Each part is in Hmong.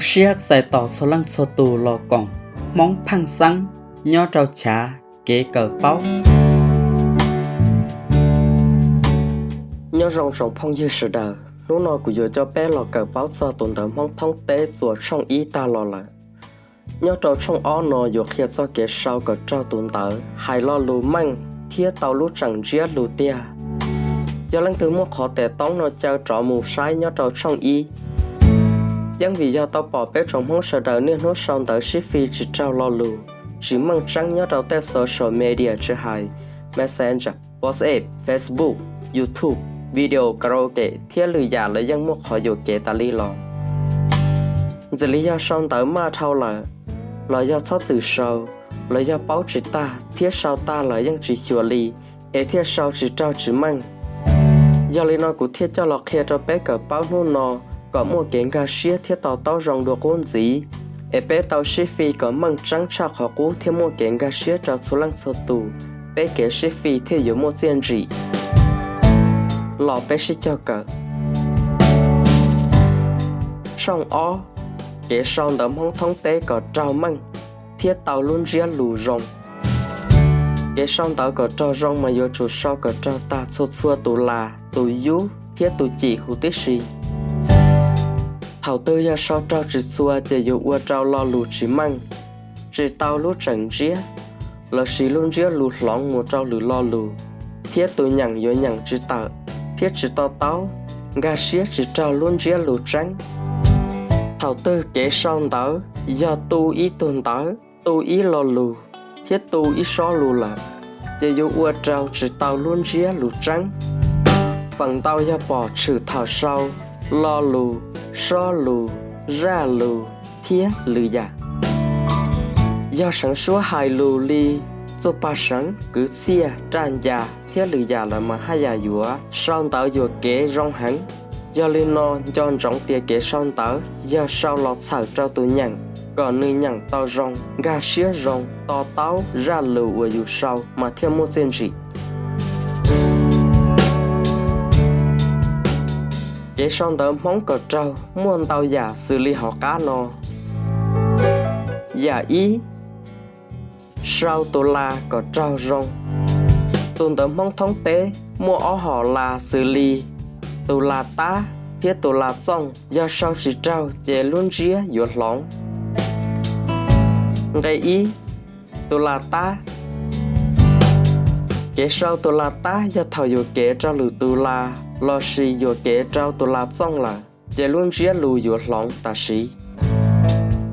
Siab txais tos txhua leej txhua tus los koom Hmoob pheej xeeb nyob rau chav kev kawm paub. Nyob zoo tsoom phooj ywg sawv daws, hnub no kuv yuav coj peb los kawm paub txog tus ntawv Hmoob thoob teb txuas tshooj ib tag los lawm. Nyob rau tshooj ob no yuav qhia txog kev sau kom raug tus ntawv hais lo lus meej thiab tau lub tseem ntsiab lus tiag. Yog leej twg muaj qhov tes toob no caw rov mus saib nyob rau tshooj ib. Yeej vim yog tau pom peb tsoom Hmoob sawv daws niaj hnub sau ntawv sib fij tsis raug lo lus, tsis meej tseeb nyob rau tej social media tsis hais Messenger, WhatsApp, Facebook, YouTube, video karaoke thiab lwm yam los yeej muaj qhov yuam kev tas li los. Ntxim li yog sau ntawv maj dhau lawm, los yog txhob txwm sau, los yog paub tsis tag thiab sau tag los yeej tsis xyuas li, es thiaj sau tsis raug tsis meej. Yog li no kuv thiaj coj los qhia rau peb kawm paub hnub no kom muaj kev nkag siab thiab to taub zoo dua qub ntxiv, es peb tau sib fij kom meej tseeb tshaj qhov qub thiab muaj kev nkag siab rau txhua leej txhua tus, peb kev sib fij thiaj yuav muaj txiaj ntsim. Los peb sib caug kawm. Tshooj ob, kev sau ntawv Hmoob thoob teb kom raug meej thiab tau lub ntsiab lus zoo. Kev sau ntawv kom raug zoo mas yuav tsum sau kom raug tag txhua txhua tus las, tus yub thiab tus cim huv tib si. Thaum twg yog sau raug tsis txhua ces yuav ua rau lo lus tsis meej, tsis tau lub tseem ntsiab, lossis lub ntsiab lus hloov mus rau lwm lo lus, thiab tus nyeem yuav nyeem tsis tawm thiab tsis to taub, nkag siab tsis raug lub ntsiab lus tseeb. Thaum twg kev sau ntawv yog tu ib tug ntawv, tu ib lo lus, thiab tu ib sob lus lawm, ces yuav ua rau tsis tau lub ntsiab lus tseeb. Feem ntau yog pom tshwm thaum sau lo lus, sob lus, zaj lus, thiab lwm yam. Yog seev suab hais lus li txuj pag seev, kwv txhiaj, raj ncas thiab lwm yam lawm mas haj yam yuav sau ntawv yuam kev zoo heev. Yog li no nco ntsoov tias kev sau ntawv yog sau los txhawm rau tus nyeem kom nws nyeem tau zoo, nkag siab zoo, to taub zaj lus uas yus sau mas thiaj muaj txiaj ntsim. Kev sau ntawv Hmoob kom raug muaj ntau yam xws li hauv qab no. Yam ib, sau tus las kom raug zoo. Tus ntawv Hmoob thoob teb muaj ob hom las xws li tus las tab thiab tus las txooj, yog sau tsis raug ces lub ntsiab yuav hloov. Nqe ib, tus las tab. Kev sau tus las tab yog thaum yuam kev rau lwm tus las lossis yuam kev rau tus las txooj lawm, ces lub ntsiab lus yuav hloov tam sim.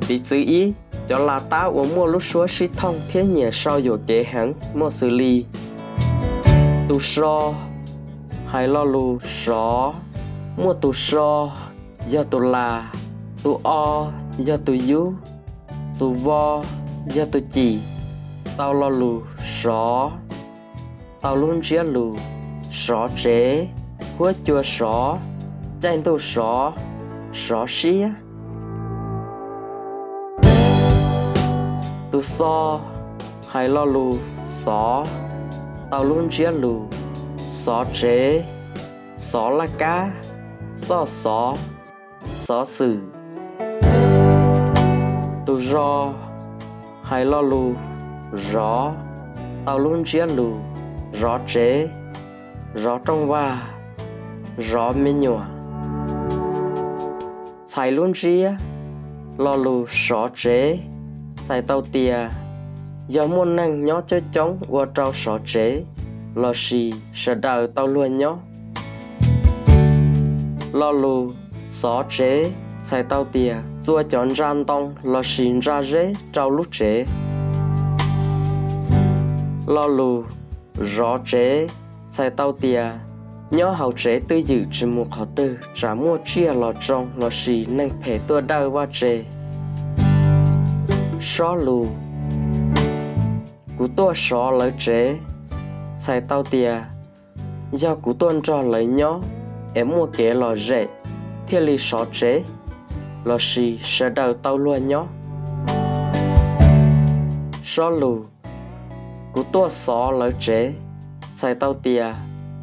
Piv txwv ib, cov las tab uas muaj lub suab sib thooj thiab nyiam sau yuam kev heev muaj xws li tus so, hais lo lus sov, muaj tus so, yog tus las, tus o, yog tus yub, tus vo, yog tus cim, tau lo lus sov, tau lub ntsiab lus sov tsev, huab cua sov, caij ntuj sov, sov siab. Tus xo, hais lo lus xov, tau lub ntsiab lus xov tsev, xov laj kab, txoj xov, xov xwm. Tus zo, hais lo lus zov, tau lub ntsiab lus zov tsev, zov rooj vag, zov me nyuam. Txhais lub ntsiab, lo lus sov tsev txhais tau tias yog muaj neeg nyob coob coob ua rau sov tsev, lossis sawv daws tau luag nyob. Lo lus xov tsev txhais tau tias txua cov ntsa ntoo lossis ntsa zeb rau lub tsev. Lo lus zov tsev txhais tau tias nyob hauv tsev twj ywm tsis mus qhov twg tsam muaj tsiaj los tsoo lossis neeg phem tuaj dawj vaj tse. Sob lus, kuv tuaj sov lawv tsev txhais tau tias yog kuv tuaj nrog lawv nyob es muaj kev lom zem thiaj li sov tsev, lossis sawv daws tau luag nyob. Sob lus, kuv tuaj xov lawv tsev txhais tau tias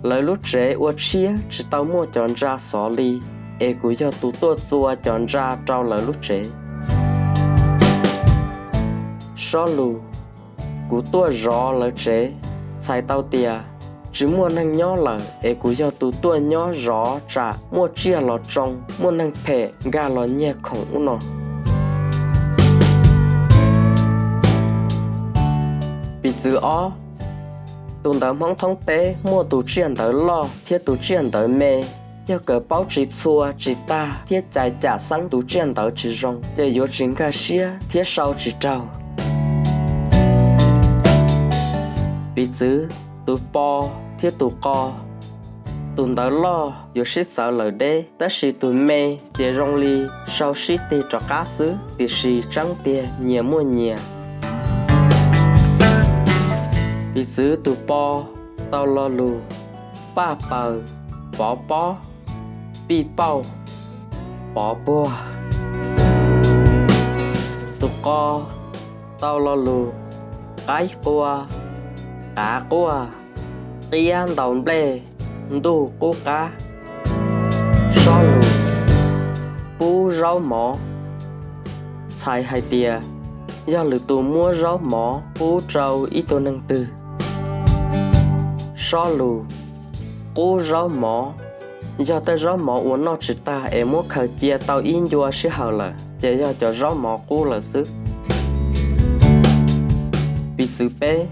lawv lub tsev ua tshiab tsis tau muaj cov ntsa xov li es kuv yog tus tuaj txua cov ntsa rau lawv lub tsev. Sob lus, kuv tuaj zov lawv tsev, txhais tau tias tsis muaj neeg nyob lawm es kuv yog tus tuaj nyob zov tsam muaj tsiaj los tsoo, muaj neeg phem nkag los nyiag khoom ub no. Piv txwv ob, tus ntawv Hmoob thoob teb muaj tus tsiaj ntawv loj thiab tus tsiaj ntawv me. Yog kawm paub tsis txhua tsis tag thiab cais cam xeeb tus tsiaj ntawv tsis zoo, ces yuav tsis nkag siab thiab sau tsis raug. Piv txwv tus po thiab tus qo. Tus ntawv loj yuav sib txawv lawm deb, tab sis tus me ces zoo li sau sib tig rov qab xwb, tiam sis tseeb tiag nyias muaj nyias. Piv txwv tus po tau lo lus paj paws, pov pob, pij pauj, pov puag. Tus qo tau lo lus qaib qua, qav quaj, qiab ntaus nplej, ntuj qub qab. Sob lus, pub zaub mov, txhais hais tias yog lwm tus muab zaub mov pub rau ib tug neeg twg. Sob lus, qub zaub mov, yog tej zaub mov uas noj tsis tag es muab khaws cia tau ib ncua sij hawm lawm ces yog cov zaub mov qub lawm xwb. Piv txwv peb,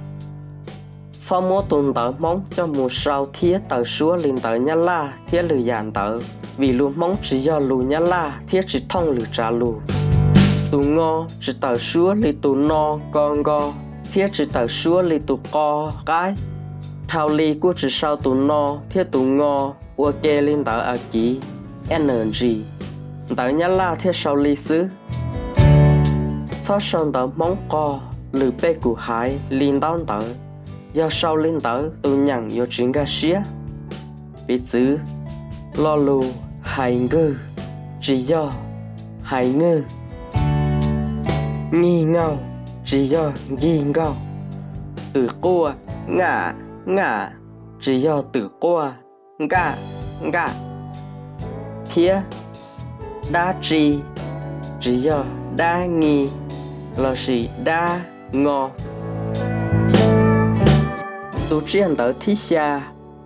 txhob muab tus ntawv Hmoob coj mus sau thiab tawm suab li ntawv Nyab Laj thiab lwm yam ntawv, vim lus Hmoob tsis yog lus Nyab Laj thiab tsis thooj lwm tsav lus. Tus ngo tsis tawm suab li tus no, ko nko, thiab tsis tawm suab li tus qo, qaib. Dhau li kuj tsis sau tus no thiab tus ngo ua ke li ntawv Akiv, energy, ntawv Nyab Laj thiaj sau li xwb. Txhob sau ntawv Hmoob qog lwm pej kum haiv li ntaub ntawv, yog sau li ntawv tus nyeem yuav tsis nkag siab. Piv txwv, lo lus hais nkawg tsis yog hais ngwg, ngig nkaug tsis yog nkig nkaug, twm quaj, ngaj, ngaj tsis yog twm quaj, nkaj, nkaj, thiab dab tsi tsis yog dab ngi lossis dab ngo. Tus tsiaj ntawv thib xya,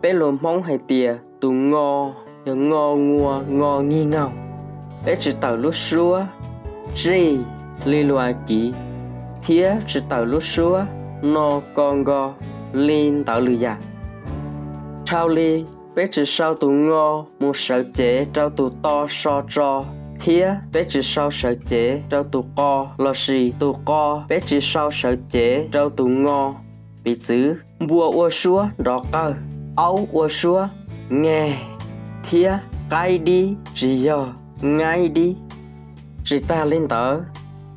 peb lus Hmoob hais tias tus ngo, yog ngo ngua ngo ngig ngaug, peb tsis tawm lub suab tsij li lus Akiv, thiab tsis tawm lub suab no ko nko li ntawv lwm yam. Dhau li peb tsis sau tus ngo mus sawv cev rau tus to so tso, thiab peb tsis sau sawv cev rau tus qo, lossis tus qo peb tsis sau sawv cev rau tus ngo. Piv txwv, npua ua suab nrov qawg, aub ua suab ngeg, thiab qaib dib tsis yog ngaib dib. Tsis tag li ntawd,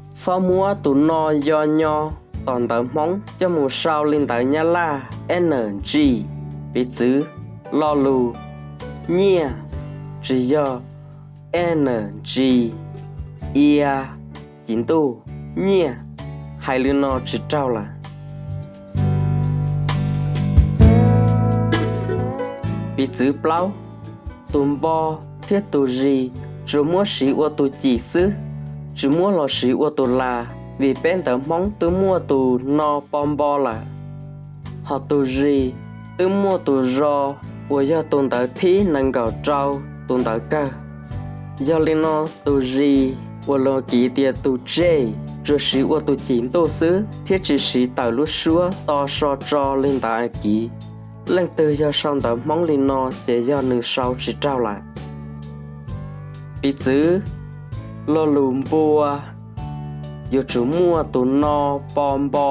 txhob muab tus no yo nyo tom ntawv Hmoob coj mus sau li ntawv Nyab Laj energy. Piv txwv, lo lus nyiaj tsis yog energy, ia, ci ntuj, nyiaj, hais li no tsis raug lawm. Piv txwv plaub, tus npo thiab tus zis tsuas muab siv ua tus cim xwb, tsis muab los siv ua tus las, vim peb ntawv Hmoob twb muaj tus no po npo lawm. Hos tus zis twb muaj tus zo uas yog tus ntawv thib nees nkaum rau tus ntawv kawg. Yog li no tus zis uas lus Akiv tias tus tsej tsuas siv ua tus cim ntuj xwb thiab tsis siv tawm lub suab to so tso li ntawv Akiv. Leej twg yog sau ntawv Hmoob li no ces yog nws sau tsis raug lawm. Piv txwv, lo lus npua yuav tsum muaj tus no po npo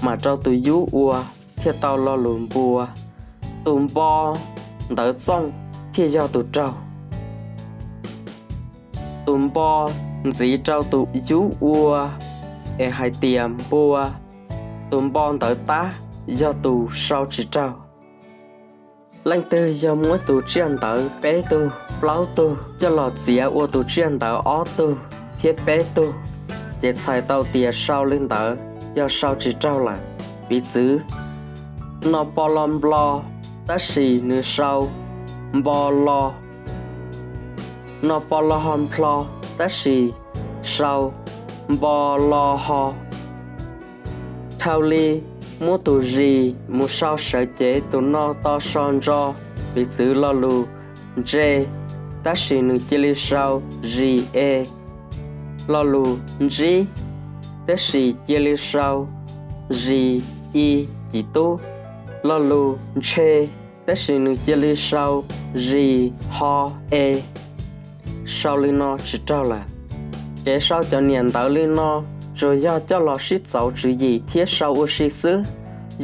mas rau tus yub ua thiaj tau lo lus npua. Tus npo ntawv txooj thiaj yog tus raug. Tus npo ntxiv rau tus yub ua es hais tias npua. Tus npo ntawv tab yog tus sau tsis raug. Leej twg yog muab tus tsiaj ntawv peb tug, plaub tug coj los txiav ua tus tsiaj ntawv ob tug thiab peb tug, ces txhais tau tias sau li ntawd yog sau tsis raug lawm. Piv txwv, no po lo nplo, tab sis nws sau npo lo. No po lo ho nplho, tab sis sau npo lo ho. Dhau li muab tus zis mus sau sawv cev, tus no to so ntso, piv txwv lo lus ntse, tab sis nws cia li sau zis e. Lo lus ntsib, tab sis cia li sau zis i cim tub. Lo lus ntshe, tab sis nws cia li sau zis ho e. Sau li no tsis raug lawm. Kev sau cov niam ntawv li no tsuas yog coj los sib txauv tswv yim thiab sau ua si xwb.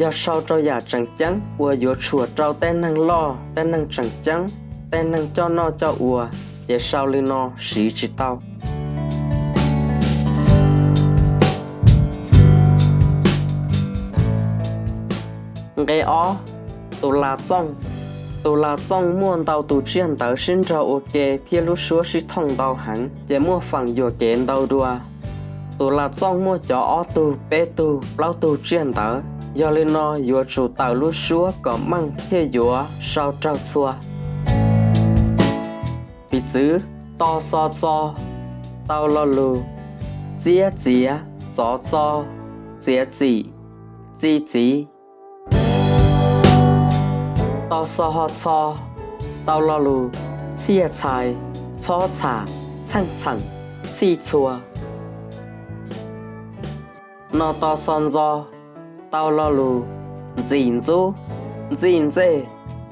Yog sau rau yam tseem ceeb uas yuav tshuam rau tej neeg loj, tej neeg tseem ceeb, tej neeg coj noj coj ua, ces sau li no siv tsis tau. Nqe ob, tus las txooj. Tus las txooj muaj ntau tus tsiaj ntawv sib nrog ua ke thiab lub suab sib thooj ntau heev, ces muaj feem yuam kev ntau dua. Tus las txooj muaj cov ob tug, peb tug, plaub tug tsiaj ntawv, yog li no yuav tsum tawm lub suab kom meej thiaj yuav sau raug txhua. Piv txwv, to xo txo, tau lo lus txiab txiav, txov txo, txiav txim, txi txiv. To xo ho txho, tau lo lus txhiaj txhais, txhob txham, txheej txheem, txhij txhua. No to xo ntxo, tau lo lus ntxim ntxub, ntxij ntxej,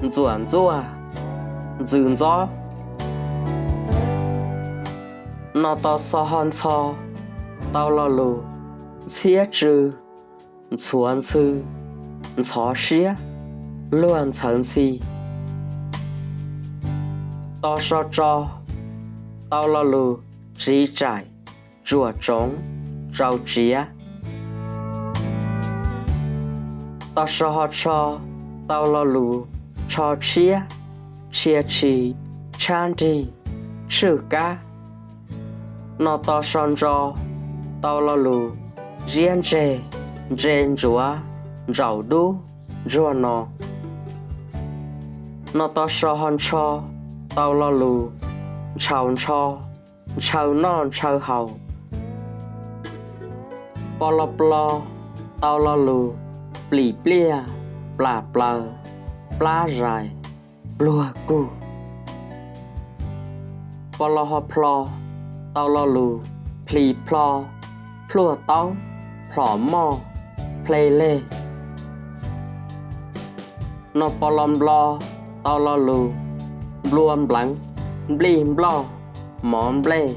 ntxuam ntxuaj, ntxwm ntxob. No to xo ho ntxho, tau lo lus ntxhiab tsw, ntxhuav ntxhw, ntxhov siab, luag ntxhawv ntxhi. To so tso, tau lo lus tsiv tsaim, tsuam tsoov, tsaus tsiav. To so ho tsho, tau lo lus tsho tshiab, tshia tshis, tshab nrig, tshwj kab. No to so ntso, tau lo lus ziab ntseg, ntse ntsuav, ntsaum dub, ntsuag no. No to so ho ntsho, tau lo lus ntshaus ntsho, ntshaw noj ntshaw haus. Po lo plo, tau lo lus plim pliaj, plam plaws, plab zais, pluag kug. Po lo ho plho, tau lo lus plis plho, plhuaj taub, plhom moj, ple leg. No po lo nplo, tau lo lus nplua npleev, nplij nploj, mov nplej,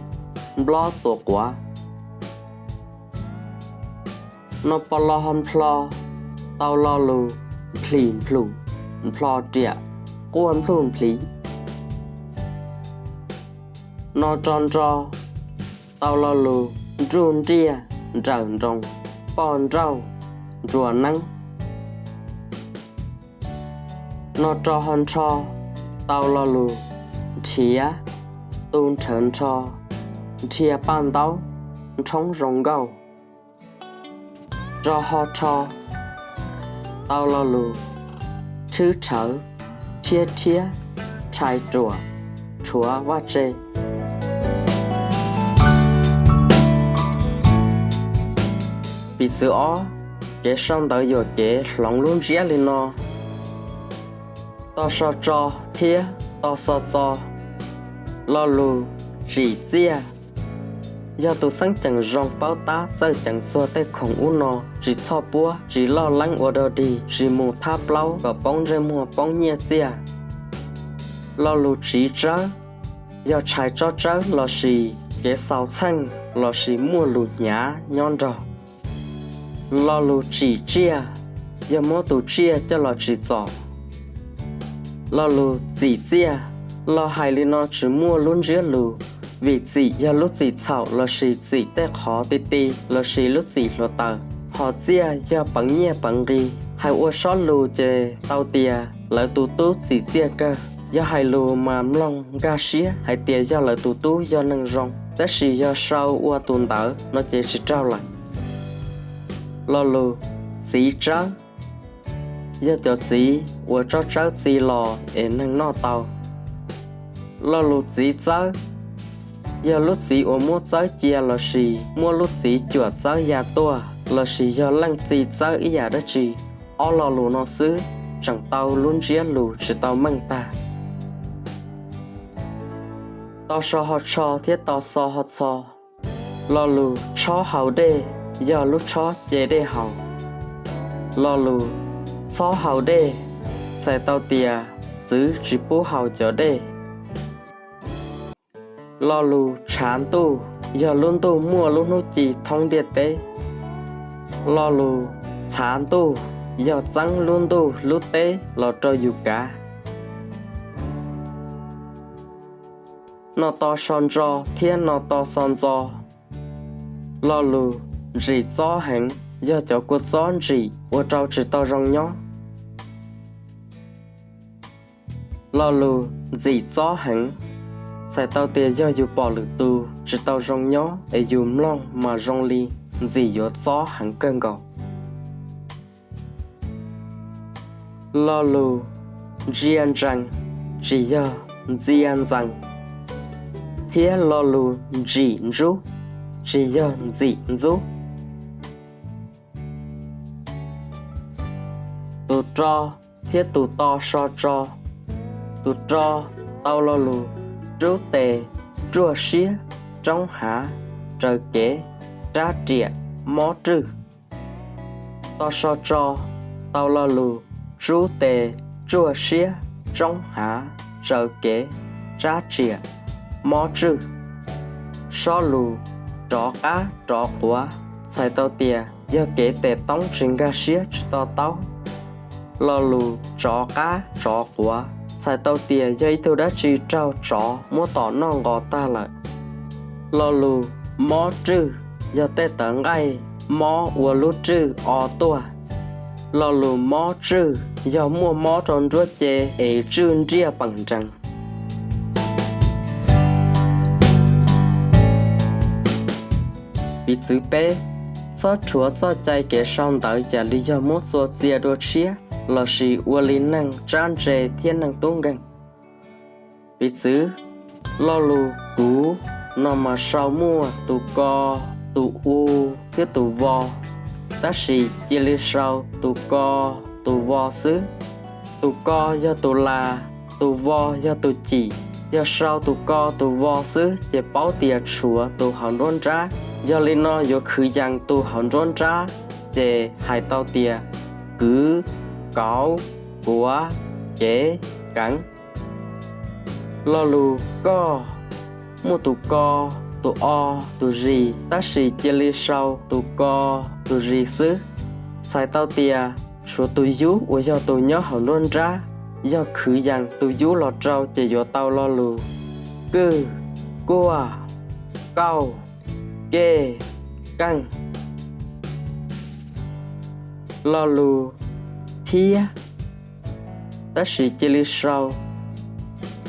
nplob txuas quav. No po lo ho nplho, tau lo lus nplis nplhum, nplho riam, quaj nplhuj npliv. No ro nro, tau lo lus nruj nriaj, nrawm nroos, poj nrauj, nruas neeb. No ro ho nrho, tau lo lus nrhiav, tu nrhawv nrho, nrhia paj ntaub, nrhoob zoo nkauj. Ro ho rho, tau lo lus rhwb rhawv, rhiab rhiab, rhais ruam, rhuav vaj tse. Piv txwv ob, kev sau ntawv yuam kev hloov lub ntsiab li no: to so tso thiab to xo txo. Lo lus tsim txiaj. Yog tus xeeb ceem zoo paub tab txawj ceev txuag tej khoom ub no, tsis txhoj puab, tsis loj leeb ua dog dig, tsis mus thab plaub kom poob ntsej muag poob nyiaj txiaj. Lo lus tsiv tsawb. Yog tshais tsob tsawb lossis kev xaus txheej lossis muaj lus hnyav nyob nrog. Lo lus tsim tsiaj. Yog muab tus tsiaj coj los tsim txom. Lo lus txim txiaj. Los hais li no tsis muaj lub ntsiab lus, vim txim yog lub txim txhaum lossis txim tej qhov ti ti lossis lub txim hluav taws, ho txiaj yog peev nyiaj peev nqi. Hais ua sob lus ces tau tias lawv tus tub txim txiaj kawg. Yog hais lus mas mloog nkag siab hais tias yog lawv tus tub yog neeg zoo, tab sis yog sau ua tus ntawv no ces tsis raug lawm. Lo lus txiv tsawb. Yog cov txiv uas tsob tsawb txi los es neeg noj tau. Lo lus txiv txawb. yog lub txiv uas muab txawb cia lossis muab lub txiv cuam txawb ya tuaj lossis yog leej txiv txawb ib yam dab tsi, ob lo lus no xwb tseem tau lub ntsiab lus tsis tau meej tag. To so ho tsho thiab to xo ho txho. Lo lus tshob haus dej yog lub tshob ce dej haus. Lo lus txhob haus dej txhais tau tias txwv tsis pub haus cov dej. Lo lus tshav ntuj yog lub ntuj muaj lub hnub ci thoob ntiaj teb. Lo lus txhav ntuj yog txeeb lub ntuj lub teb los rau yus kav. No to so ntso thiab no to xo ntxo. Lo lus ntsim txob heev yog cov kua txob ntsim ua rau tsis tau zoo nyob. Lo lus ntxim txob heev txhais tau tias yog yus pom lwm tus tsis tau zoo nyob es yus mloog mas zoo li ntxim yuav txob heev kawg nkaus. Lo lus ntsia ntsees tsis yog ntxia ntxees, thiab lo lus ntsim ntxub tsis yog ntxim ntxub. Tus ro thiab tus to so tso. Tus ro tau lo lus rub tes, ruaj siab, roob hav, raws kev, rab riam, mob rwj. To so tso tau lo lus rub tes, ruaj siab, roob hav, raws kev, rab riam, mob rwj. Sob lus rov qab rov quav txhais tau tias yog kev tes toob tsis nkag siab tsis to taub. Lo lus tsov qab tsov quav txhais tau tias yog ib tug dab tsi raug tsov muab tom noj nqos tag lawm. Lo lus mob rwj yog tej tawv nqaij mob ua lub rwj o tuaj. Lo lus mob rwj yog muaj mob rau nruab ce es rwj nriaj peem nrees. Piv txwv peb, txhob rhuav txoj cai kev sau ntawv yam li yog muab txua txia dua tshiab lossis ua li neeg tsab ntse thiab neeg tub nkeeg. Piv txwv, lo lus kuv no mas sau muaj tus ko, tus u thiab tus vo, tab sis cia li sau tus ko, tus vo xwb. Tus ko yog tus las, tus vo yog tus cim. Yog sau tus ko tus vo xwb ces paub tias tshuav tus hauv nruab nrab, yog li no yuav khwv yees tus hauv nruab nrab, ces hais tau tias kwv, kauv, kuav, kev, keev. Lo lus koj, muaj tus ko, tus o, tus zis, tab sis cia li sau tus ko, tus zis xwb, txhais tau tias tshuav tus yub uas yog tus nyob hauv nruab nrab, yog khwv yees tus yub los rau ces yuav tau lo lus kwj, kuaj, kauj, kej, keej. Lo lus thiab, tab sis cia li sau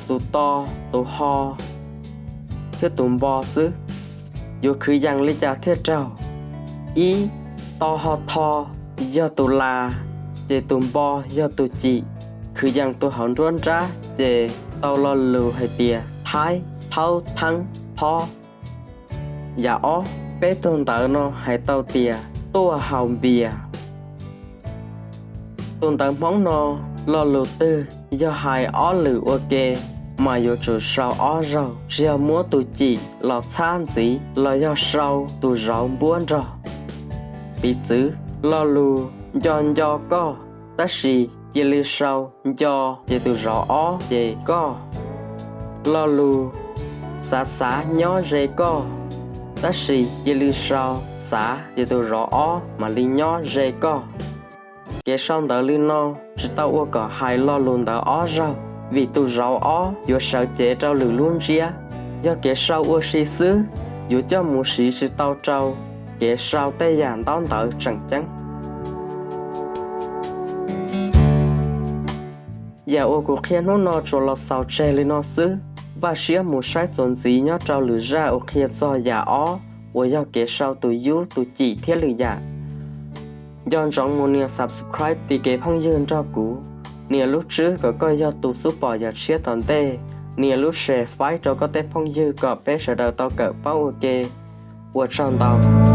tus to, tus ho thiab tus npo xwb. Yuav khwv yees li cas thiaj raug? Ib, to ho tho yog tus las, ces tus npo yog tus cim, khwv yees tus hauv nruab nrab ces tau lo lus hais tias thaib, thaub, theeb, phob. Yam ob, peb tug ntawv no hais tau tias tuaj haus npias. Tus ntawv Hmoob no lo lus twg yog hais ob lwm ua ke mas yuav tsum sau ob zaug, tsis yog muab tus cim los txhab ntxiv los yog sau tus zauv npuab nrog. Piv txwv, lo lus nco nco koj, tab sis cia li sau nco ces tus zauv ob ces koj. Lo lus xav xav nyob ze koj, tab sis cia li sau xav ces tus zauv ob mam li nyob ze koj. Kev sau ntawv li no tsis tau ua kom hais lo lus ntawd ob zaug, vim tus zauv ob yuav sawv cev rau lwm lub ntsiab. Yog kev sau ua si xwb, yuav coj mus siv tsis tau rau kev sau tej yam ntaub ntawv tseem ceeb. Yam uas kuv qhia hnub no tsuas los xaus tseg li no xwb, npaj siab mus saib txuas ntxiv nyob rau lwm zaj uas qhia txog yam ob uas yog kev sau tus yub tus cim thiab lwm yam. Nco ntsoov mus nias subscribe tiv kev phooj ywg nrog kuv, nias lub tswb kom koj yog tus xub pom yam tshiab tom ntej. nias lub share faib rau koj tej phooj ywg kom peb sawv daws tau kawm paub ua ke. Ua tsaug ntau.